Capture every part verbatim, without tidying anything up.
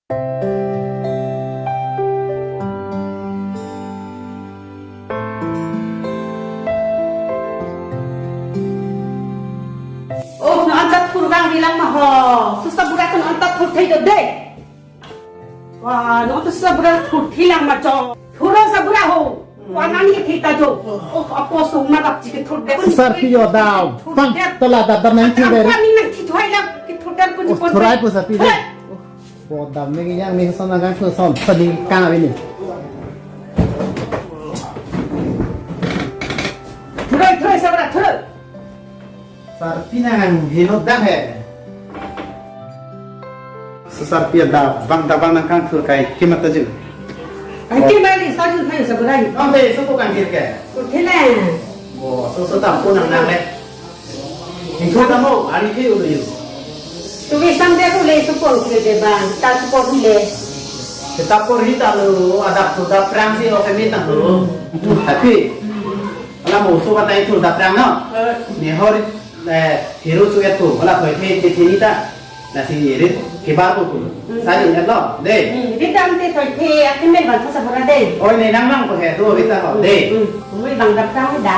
Oh, non anchot thur vangvelang ma ho. Susabura ke non anchot thurthei do dei. Wah, non to sabura thurthei lang ma chong. Thuro sabura ho. Wah, nani ke thita jo. Oh, apo so ma dap chike thur de. Sarpi yo dau. Pang, tala dap dap nang thur de. Apa ni nang thithoi lang ke thur de pun Oh, pun. Thurai pu sarpi de. Hei. Bo dam ni yang ni son nang thur son, son ni kang abi ni. Thurai, thurai sabura, thurai. Sarpi nang heno dak he. So sarpi ada bang da bang nang kang thur kai kemat aju. Ai ke mali sa ju thai sabura hi. Nong de so ko kang kir ke. Thurthei le. Bo so so tam ko nang nang le. Hingko tamo ari ke ulo yu. Tu be sam de ko le so pon kre de bang, ta so pon le. Kita por hita lo ada tu da prang si oke mi tang lo. Tapi ala mo so katai thur dapprang no. Eh. Ni hor, eh, hiru chu et tu. Ala thoi the che che ni ta. Lasi rit kebar ko tu. Hmm. Sa ni et lo. De. Hmm, rit dam te thoi the akim men ban thasa pura de. Oi ne nang nang ko he tu rit ta ho. De. Hmm, hmm. Ui bang dapprang da.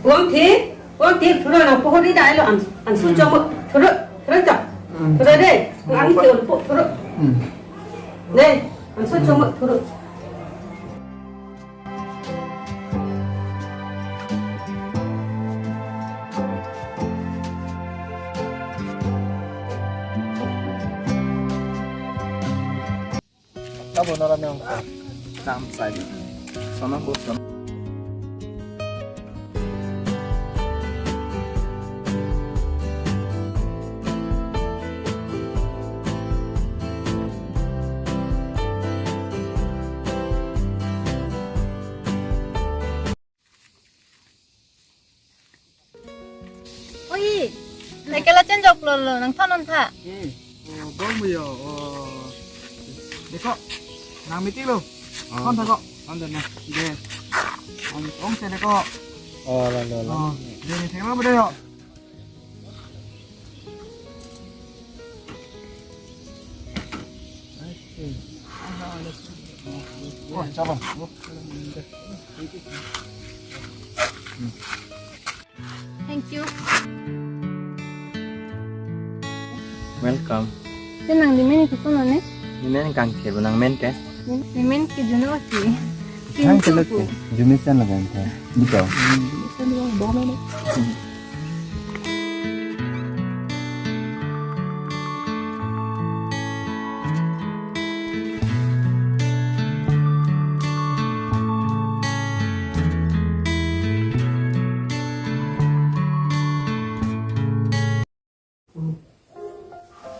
Wang thi, wang thi, thuro nang pohori da ilo an, an su chong thuro, thuro chong. Thuro de, ang thi po thuro. De, an su chong thuro. Abo nara nang tam sai. Sana bot sana. Oi, cycle a-change ok lo lo, nang thon non tha. Hmm. Oh, bom mo yo. Oh. Deko. Nang meeting lo. Ah. Thon tha ko. Thon tha na. De. Ang ong se deko. Oh, la la la. Oh, de ni thek lo bede yo. Oh, chalo. Thank you. Welcome. Te nangli men koson ne? Nemen Kangthir, nang men ke? Nemen ke Juno si. Thang Simple kelek po. Ke. Junisan lagan ta. Bito.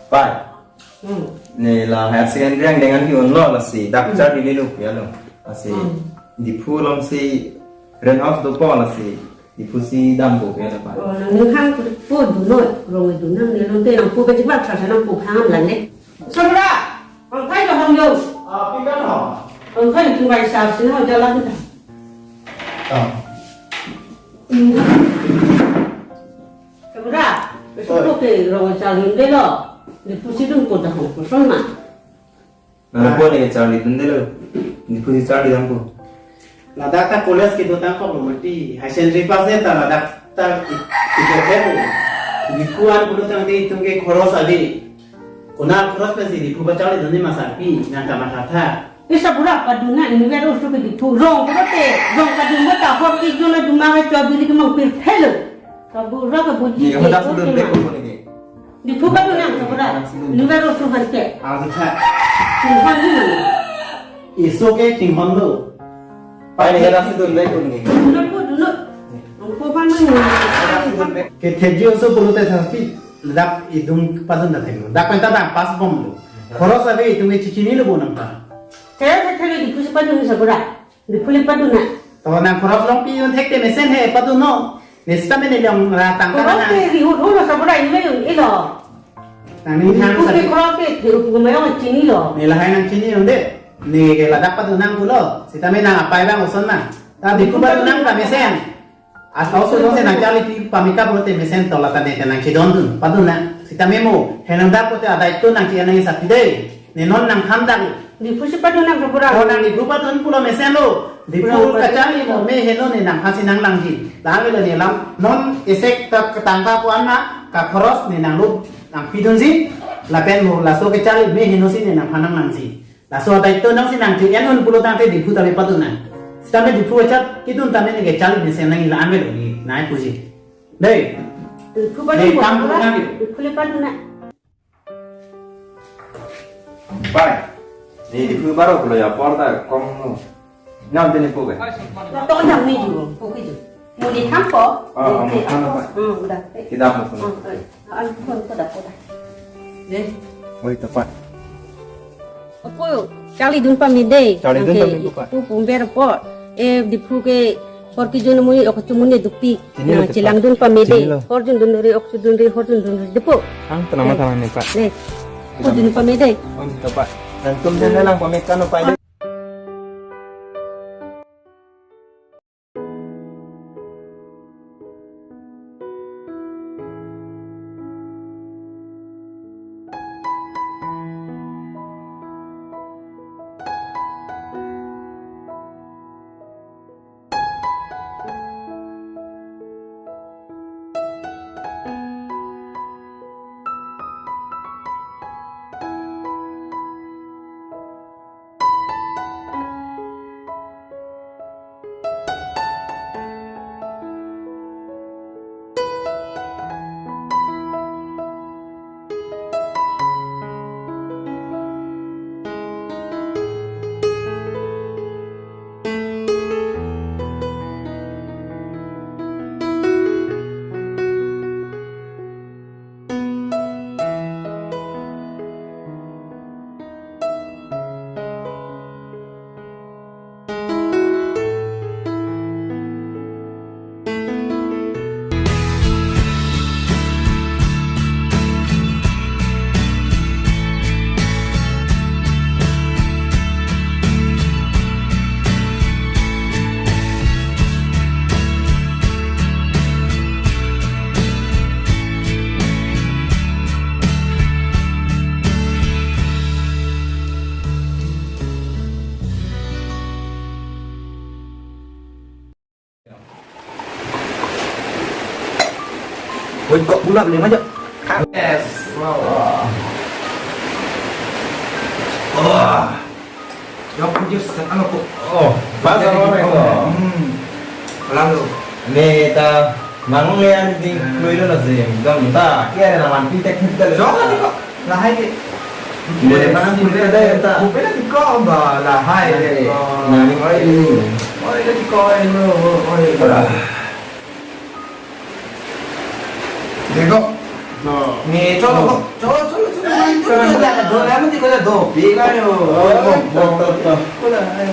Pai. Hmm. Ne la higher secondary angdeng an hi unlo lasi dak Hmm. charli lelo ya lo. Lasi Hmm. Diphu along si rent house dopo lasi Diphu si dampo ya lo pai. Oh, nang nang hang po dunoi, rong dunang ne long te nang po pe jibak sa nang po hang lang ne. Sabura, ang kai lo hang yo. Ah, pi kan ho. Ang kai tung bai sa sino jalan ta. Ah. Hmm. Sabura, Oi. Besok ko ke rong charli dun de lo. Diphu si dun ko dah ko son ma. Nang po ne charli dun de lo. Diphu si charli dampo. Ladak ta college kedo tangkok lo mati. Higher secondary pass de ta ladak ta i-, kedo he lo. Diphu an pulo tangte itum ke khoros ave. Konat khoros pensi Diphu pacharli dun ne ma sarpi nang ta matha tha. Pi Sabura padun na ini vero su ke Diphu rong ko te rong padun mo ta hor ki jona duma ke chua bili ke mangpir thelo. Sabura ke buji Ni ke hoda ko sudun te bek ma. Ko ni ke. Diphu padun na Sabura. Hoda sudun. Ini vero su han ke. Ah, tu tha. Chinghon ni mana? Iso ke chinghon lo. Pai ni hoda sudun bek ko ni ke. Dun na po dun na. Ang ko pan ni. Hoda sudun bek. Ke theji oso pulo te tha pi. Dak idung padun dak thengno. Dak penta dam pas bom lo. Khoros ave itum ke chichinilo bo nang ta. Saya saya saya Diphu si padun Sabura. Diphu le padun na. To nang khoros long pi un thek te mesen he padun no. Nesta me ne long ra tang Khoros kana. Ke rihut ho lo Sabura ini me yung ilo. Nang ni thang Diphu sa. Ke khoros ke the upu me yung chinilo. Ne lahai nang chini un de. Ne ke ladak padun nang pulo. Sitame nang apai abang oson ma. Ta Diphu padun nang ta mesen. As also jongsi nang charli pi pameka pulote mesen to lata ne te nang chedondun padun nang. Sitame mo henang dak pulote adai to nang chi nang sapi dei. Ne non nangthan dak. Diphu si padun nang ke pura. Oh, nang Diphu padun pulo mesen lo. Diphu kacharli mo me heno ne nangphansi nanglangji. La avelo ne lam non esek ta ketangka ko-an ma kakhoros ne nanglo nangpidunji. Lapen mo laso kacharli me heno si ne nangphan nanglangji. Laso adai to nangsi nang chi en un pulo tangte Diphu tame padun nang. Sitame Diphu achat kidun tame ne kacharli mesen nang ila an avelo ne nai puji. Dei. Diphu padun nang. Dei, nang. Diphu le padun nang. Pai. Ni Diphu baro pulo ya porda kom no. Nang tini puke. Lato nang ni ju, puke ju. Muni thampo. Ah, muni thampo. Hmm, udah. Kita mau. Hmm, eh. An pun ko da ko da. Dei. Oi, tepat. Ako, charlidun pame dei. Charlidun pame, Pak. Pu pumber po. Eh, Diphu ke hor kejun muni ok chumuni dukpik. Chini lo, Pak. Chelangdun pame dei. Chini lo. Hor jundunri, ok chudunri, hor jundunri depo. Ang tenang, tenang ni, Pak. Dei. Hor jundun pame dei. Om, tepat. Nangtum dei lang pame kan upai dei. Woi, kok bulak ni aja. Yes. Wow. Wah. Yok, just ano ko. Oh, pas ano ko. Hmm. Lalu. Ne ta manglian ding klui lo na sim. Dong ta, kaya na man pi tek tek. Jok lagi kok. Lahai ke. Boleh mana pun ada ya, tak? Bukan nanti kok, Mbak, lahai. Nanti. Ko. Nani? Oi, ini. Oi, nanti kok, oi, lo, oi, oi. Ora. Dego. No. Ni, cholo, no. Cholo, cholo, cholo. Cholo, cholo. Cholo, cholo. Dua, lama tiga, dua. Bila yo. Oh, to, to, to. Bola, ayo.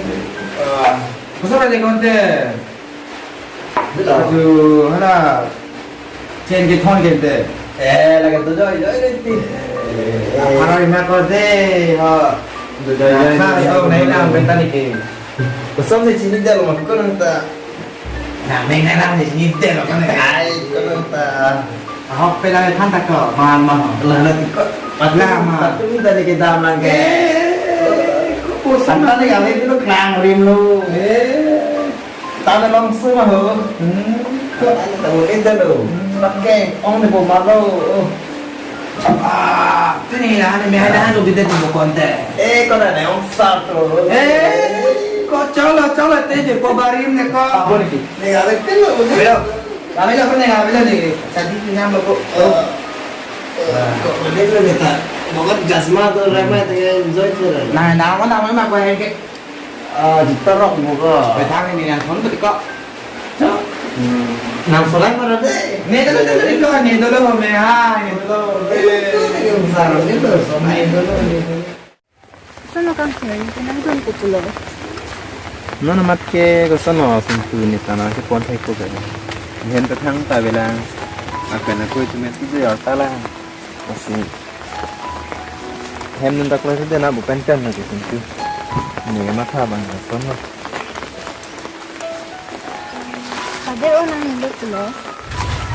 Ah. Kusana de konte. Aju, hala, chen kethon kente. Eh, lagi tu joi, joi nanti. Eh, haro ima kode, ho. Tu joi, joi. Sa, so, nai lang, benta niki. Kosong si chini dalo, mak ko nang ta. Na, nai lang, chini dalo, kan? Ai, ko nang ta. Ahok pe lang than ta ko, man, man. Lah, lah, ko. Patla, man. Patla, minta niki dam lang ke. Eh, ko bosan. Patla ni kami dulu klang rim lo. Eh. Tane langsung aho. Hmm. Tane tahu ente lo. Hmm. Pakai ong ni bomalo. Ah, tini na ni me ada anu kita di konte. Eh, kau na ne ong sar tu. Eh, kau cholo cholo te je ko barim ne ko. Apa ni? Ne ada pilo. Bilo. Kami lah pernah kami lah ni. Tadi ni nama ko. Eh, eh, kok mana lo kita? Bukan jasma tu ramai dengan enjoy tu. Nah, nama nama mah kau yang ke Ah, jitarok mo ko. Bethang ini yang son tadi kok. Cok. Hmm. Nang solai mana deh? Ni dulu tadi kok, ni dulu ho me ha, ni dulu. Eh, itu tadi besar, ni dulu, so, ni dulu, ni dulu. Sana kan sini, ini kan dun kupulo. Non amat ke koson lo sumpu ni tanah ke pon thai ko ke. Hen ta thang ta belang. Akan aku itu met itu ya talang. Masih. Hem nundak lo sudah na bukan kan lagi tentu. Ne matha abang lason lo. Pada orang yang lupa lo.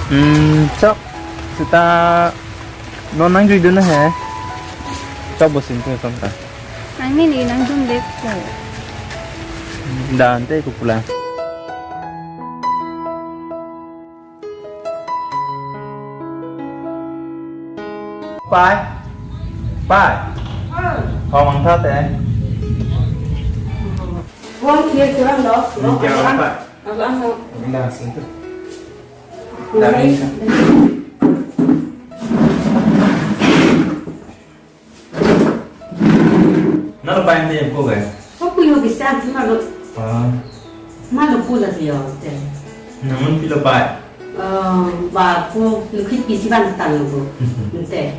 Hmm, chok. Seta non nangjuidun he. Chok bosin tu son ta. Nangning nangdun le ko. Dante ko pula. Pai. Pai. Hong mang tha te. Wang kia kurang dok. Ni kia apa? Apa anu? Ini dah sentuh. Dah ini. Nang pai ni ko ga? Ko puyo bisa malo. Ah. Malo pula dia te. Namun pilo pai. Eh, ba ko lukit pisi ban tan lo ko. Te.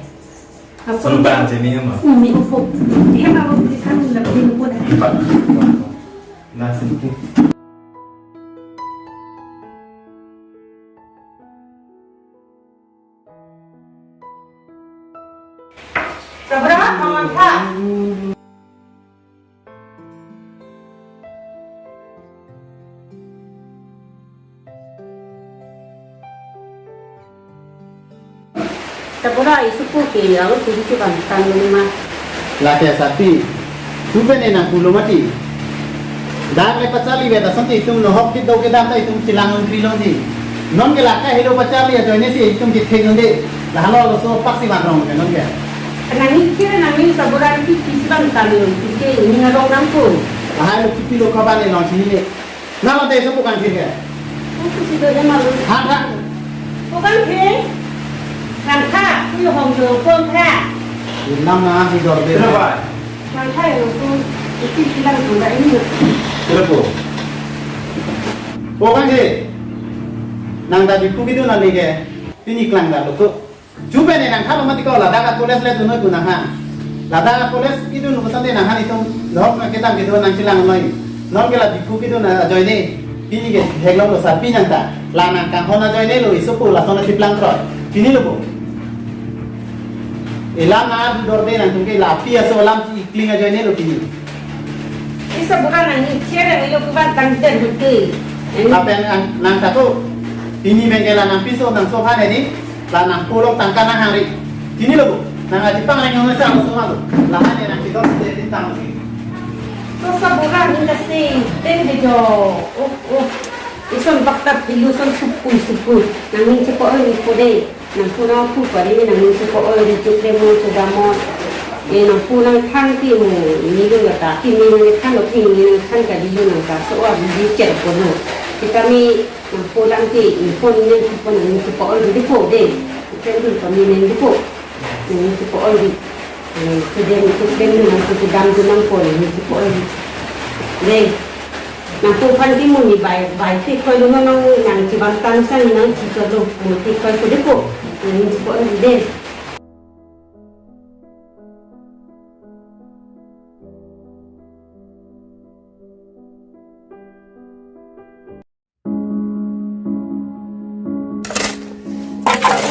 Apa Sunu bang sini ya ma. Umi upo. Hema ko bisa lo pin ko. Empat. Nah, sedikit. Sabra, mangan tha. Sabra, isupu ke, alo tiri ke bang tang lima. Lake asapi. Supen enang pulo mati. Dak le pacharli vet asonte itum nohok kedo kedam ta itum chelang longkri longji. Non ke lake helo pacharli ajoine si itum kethek nonde. Lahelo laso pak si mat rong ke non ke. Nangning kira nangning sabra pi pisi bang tang lo. Ke ini ngarong nangko. Lahai lo kipi lo kaban le long sini le. Nang lo te isopo kangthir ke. Aku si do ema lo. Ha ha. Ko kangthir. Kangthir. Ku yo hong yo kangthir. Inam na si dor de. Kenapa? Kangthai lo tu, itu bilang sudah ini. Kenapa? Pokoknya, nang tadi ku gitu nanti ke, ini kelang dah lo tu. Coba nih nang kalau mati kau ladak ke college le tu noi tu nang ha. Ladak ke college itu nunggu tante nang ha itu, lok na kita gitu nang chelang noi. Non ke la di ku gitu na ajoine. Pini ke theklong lo sarpi nang ta. La nang kanghon ajoine lo isopo lason thiplang kroi. Pini lo bo. Elam na dorde nangtum ke lapi aso alam si ikling ajoine lo pini. Isa bukan nang ni chere lo kuban tang den hute. Apa yang nang, nang satu? Pini bengkel nang piso nang sofa ne di. La nang pulo tangka nang hari. Pini lo bo. Nang aji pang reng yong sa lo soma lo. La hane nang kidor de din tang si. Ko sabra ni kasi, den de jo. Oh, oh. Ison bakta pilu son supui supui. Nangning chepo-oi ri po de. Nangpu nangpu pari nangning chepo-oi ri chukre mo chudamo. E nangpu nangthang ti mo. Ini lo kata ti ni nangthang lo ti ni nangthang ka di lo nangka so a di di chet po lo. Kita mi nangpu lang ti ni po ni nangpu nangning chepo-oi ri di po de. Ken dun kami nangning di po. Nangning chepo-oi ri. Eh, kedem, kedem nang, kedam tu nangpo, nangning chepo-oi ri. Dei, nangpo aphan ti mo ni bai, bai ti koi lo nang, nang chibang tan sang nang chichot lo, mo ti koi ko de po, nangning chepo-oi ri dei.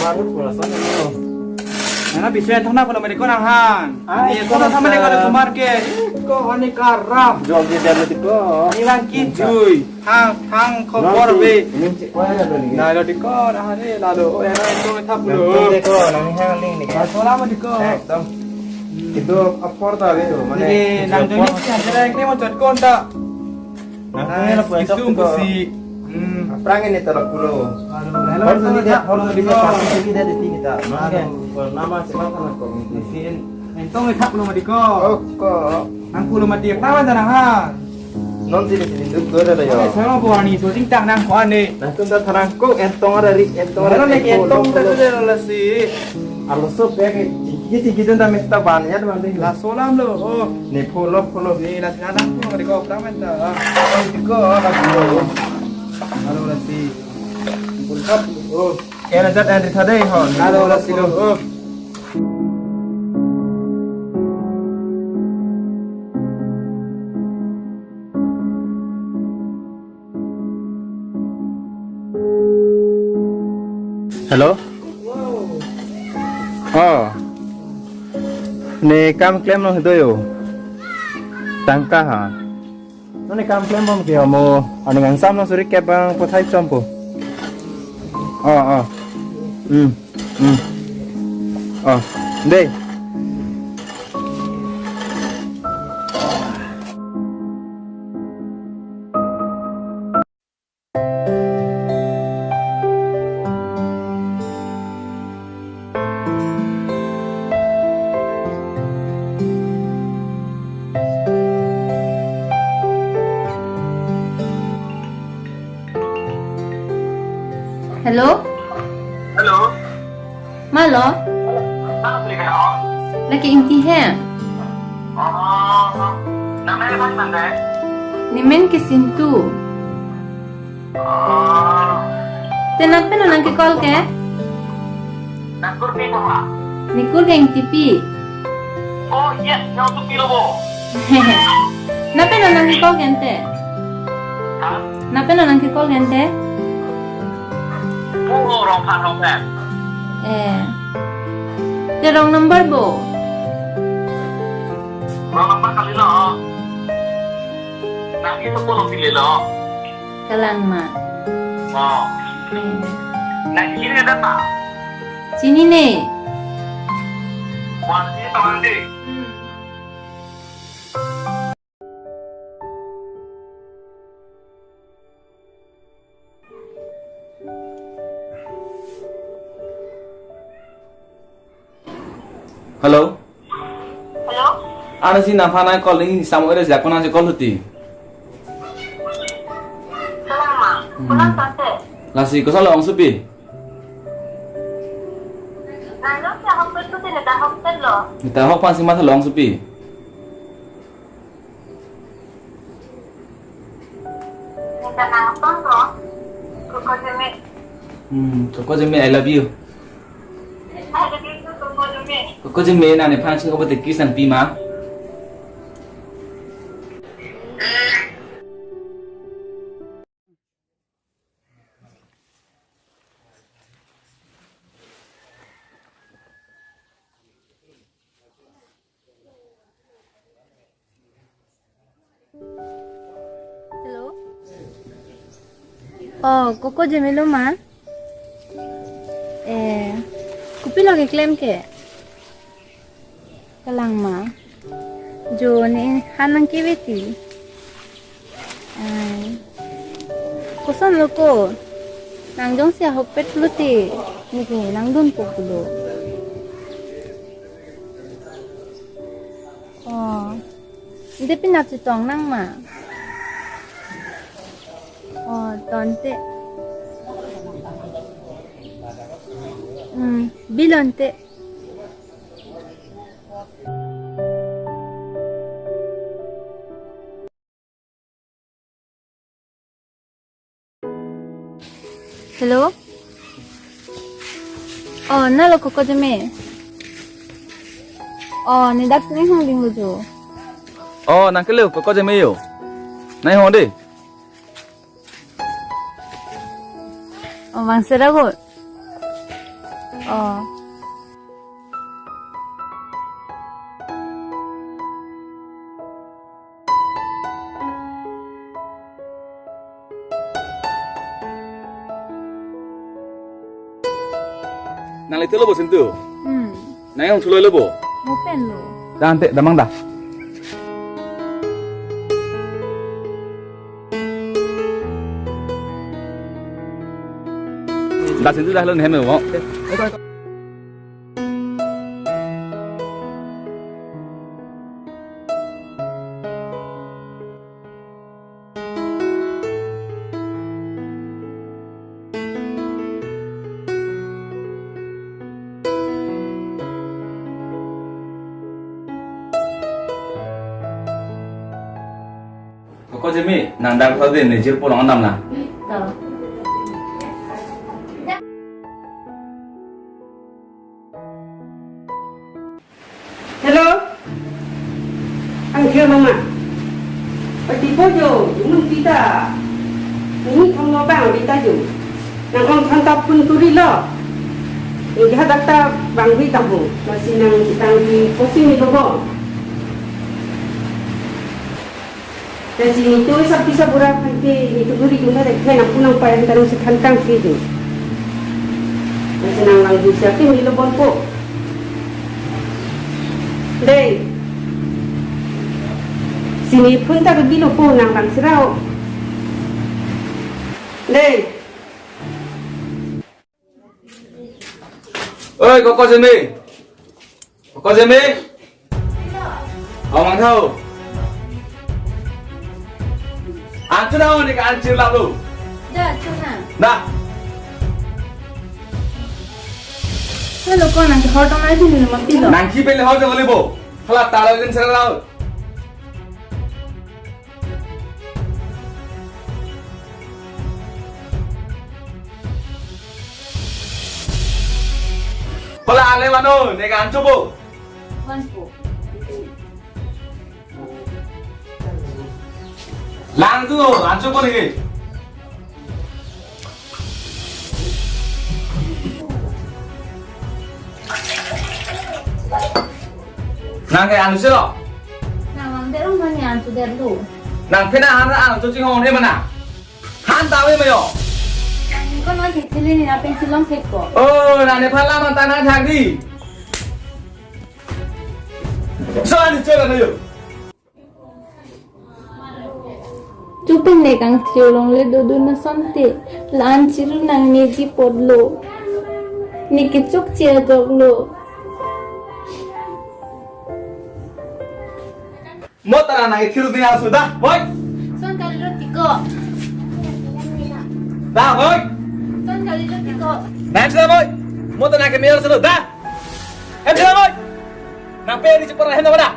Manut pula sana. Nana bisa thana pula mari ko nang han. Ah, ini ko ko sama ni ko sumar ke. Ko ani karap. Jog di dalam itu ko. Ini lang kijui. Hang, hang khobor be. Ini cik kau ada ni. Nah, lo di ko, nah hari lalu. Oh, ya, itu thap lo. Nang ko, nang hang ling ni. Nah, sola mo di ko. Ekdom. Itu apor ta be, mane. Ini nang doni si ada yang ni mo chot ko ta. Nang ko ni la punya isum chot ko. Pusi. Hmm. Aphrang ini telok pulo. Aduh, hor sini dia, hor sini dia, pasti sini dia di sini ta. Mana? Nama siapa nak ko? Isin. Entong ithap lo mati ko. Oh, ko. Nang pulo mati, perawan ta nang ha. Non sini sini duk dua ada ya. Oke, saya mau buat ni, so cingtang nang ko ane. Nang tun ta tharang ko, entong ada ri, entong ada. Kalau nek entong ta tu dia lasi. Alo so pe ke, tinggi tinggi tu ta mesta ban ya teman ting. La solam lo. Oh. Ni pulo pulo. Ni la sana ko di ko perawan ta. Ah, di ko, ah, di ko. Alo lasi. Pun kap. Oh. Kena jat entry tadi ho. Alo lasi lo. Oh. Hello? Oh. Ne kam klem lo do yo. Tangka ha. Noni kam klem bom ke amo, aning angsam nang suri kep bang pothai chompo. Oh, oh. Hmm. Hmm. Oh. Dei. Hello? Hello. Malo? Ah, beli ka, oh. Lake Ingti he. Oh, nama apa nang deh? Nemen ke Sintu. Oh. Te nangpeno nangke-call ke? Nangkur pi po ma? Nekur ke Ingtipi. Oh, yes, nang tu pilo bo. Nangpeno nangke-call ke ante? Ha? Nangpeno nangke-call ke ante? Pu rong phan rong phan. Eh. Te wrong number bo. Wrong number kalilo. Nang itu pun pilih lo. Kalang ma. Oh. Eh. Nang ini ada tak? Chinine. Wah, ini tangan deh. Hmm. Hello. Hello. Ano si nangphan nang call ni samo ere si ako nang si call huti. Kalang ma. Hmm. Kalang tante. Lasi koson lo ongsopi? Nang lo si ahok pet tu tene dah ahok pet lo. Neta ahok phan si matha lo ongsopi. Neta nang tong ko. Koko Jeme. Hmm, Koko Jeme, I love you. I love you too, Koko Jeme. Koko Jeme, nang nephan ching obo te kiss nangpi ma. Hello. Oh, Koko Jeme lo ma? Eh, kopilo keklem ke? Kalang ma. Jo ne han nangkeveti. Ai. Koson lo ko. Nang jongsi ahok pet pulote. Neke nangdunpo pulo. Oh. Ante penap chetong nang ma. Oh, tangte. Hmm, bilon te. Hello? Oh, nalo Koko Jeme. Oh, ne dak sini hong ding lujo. Oh, nangkelo Koko Jeme yo. Nai hong dei. Oh, bang sera ko. Oh. Nang lite lo bo Sintu? Hmm. Nang yang suloi lo bo? Mo pen lo. Dah ante damang dah. Dah Sintu dah lo nem mo. Koko Jeme, nang dak tadi nejir pulang anam na. To. Hello. Angkir mama. Pati po jo, jumun pita. Ini thong lo bang pita jo. Nang ong thong ta phun turi lo. Ini hadak ta bang hui tabu. Masih nang tang di posting ni bobo. Lasi nitum sab pisa bura aphan ke nitum guri tum dak thai nangpu nangpai aphan ta nangsi than kangpi do. Lasi nang lang bisa ke milo bonpo. Dei. Si ne phone ta ke bilo po, nang lang sirao. Dei. Oi, koko Jeme. Koko Jeme. Hong Mangtha. An chuna ne ke an chir lap lo. Da, chuna. Da. Hello, ko nang ke hor tong nai chini ma pilo. Nang ke pele hor jong le bo. Hala talo jin sera lao. Pala ale mano, ne ke an chopo. Wan po. Lang tu, an chopo ne ke. Nang ke an silo. Nang lang derong mani an tu derlo. Nang pena han ra an tu chinghon he mana. Han ta ave mayo. Ko non thik thili ni na pen silong thik ko. Oh, nang nephan lam an ta nang thak di. So an chola na yo. Chupin ne kangthir longle dodun asonte, la-an chiru nang ne ji potlo. Ne kechokche ajoklo. Mo tara nang kethir ding aso da, boy. Son kali roti ko. Da, boy. Son kali roti ko. Nang sila, boy. Mo tara nang kemer sila da. Em sila, boy. Nang pe di chepara hem da.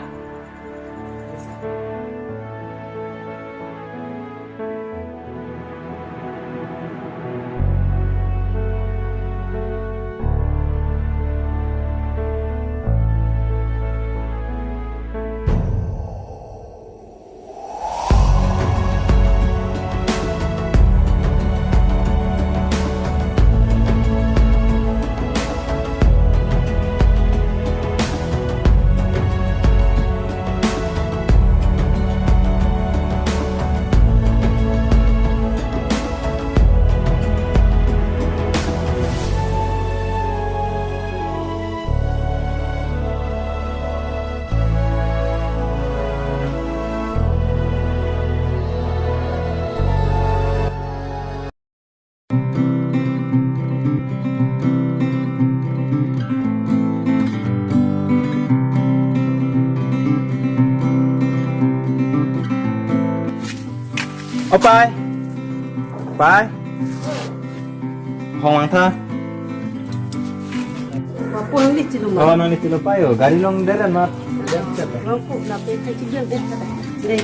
O pai. Pai. Hong Mangtha. Bapu nang di chilo ma. Oh, nang di chilo pai yo. Gari long deren mat. Long pu na pe kai chibian de. Dei.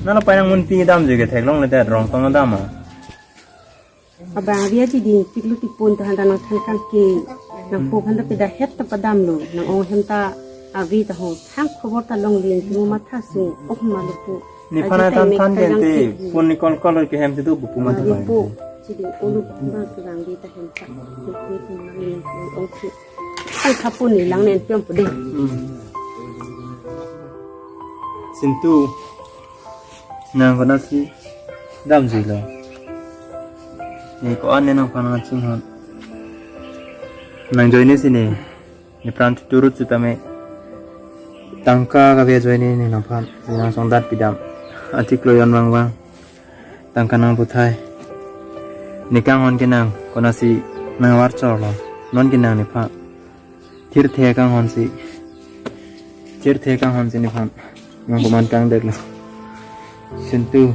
Nalo pai nang munpi dam je ke theklongle te rong tong dam ma. Abang avi aji ding piklu tipun ta han ta nang than kangke. Nang po han ta peda het ta padamlo. Nang ong hem ta avi ta ho. Thang khobor ta longle, mo matha sung ok ma lo po. Nephan aji than time than mek ta kente, yang tik. Phone ni call call ke hem tu bupu ma ta. Avi po. Chidi olu ma tu bang di ta hem ta. Ong si. Ang kapun ni lang nen piam po de. Hmm. Sintu. Nang konatsi damjuilo. Ne ko-an ne nangphan nangchinghon. Nang joine si ne. Ne pran chuturut sitame. Tangka kave joine ne nangphan. Ne nangsongdat pidam. Atik loyon vangvang. Tangka nangputhai. Ne kanghon ke nang. Konatsi nangvarchorlo. Non ke nang nephan. Thirthe kanghon si. Thirthe kanghon si nephan. Nang koman kangdetlo. Sintu.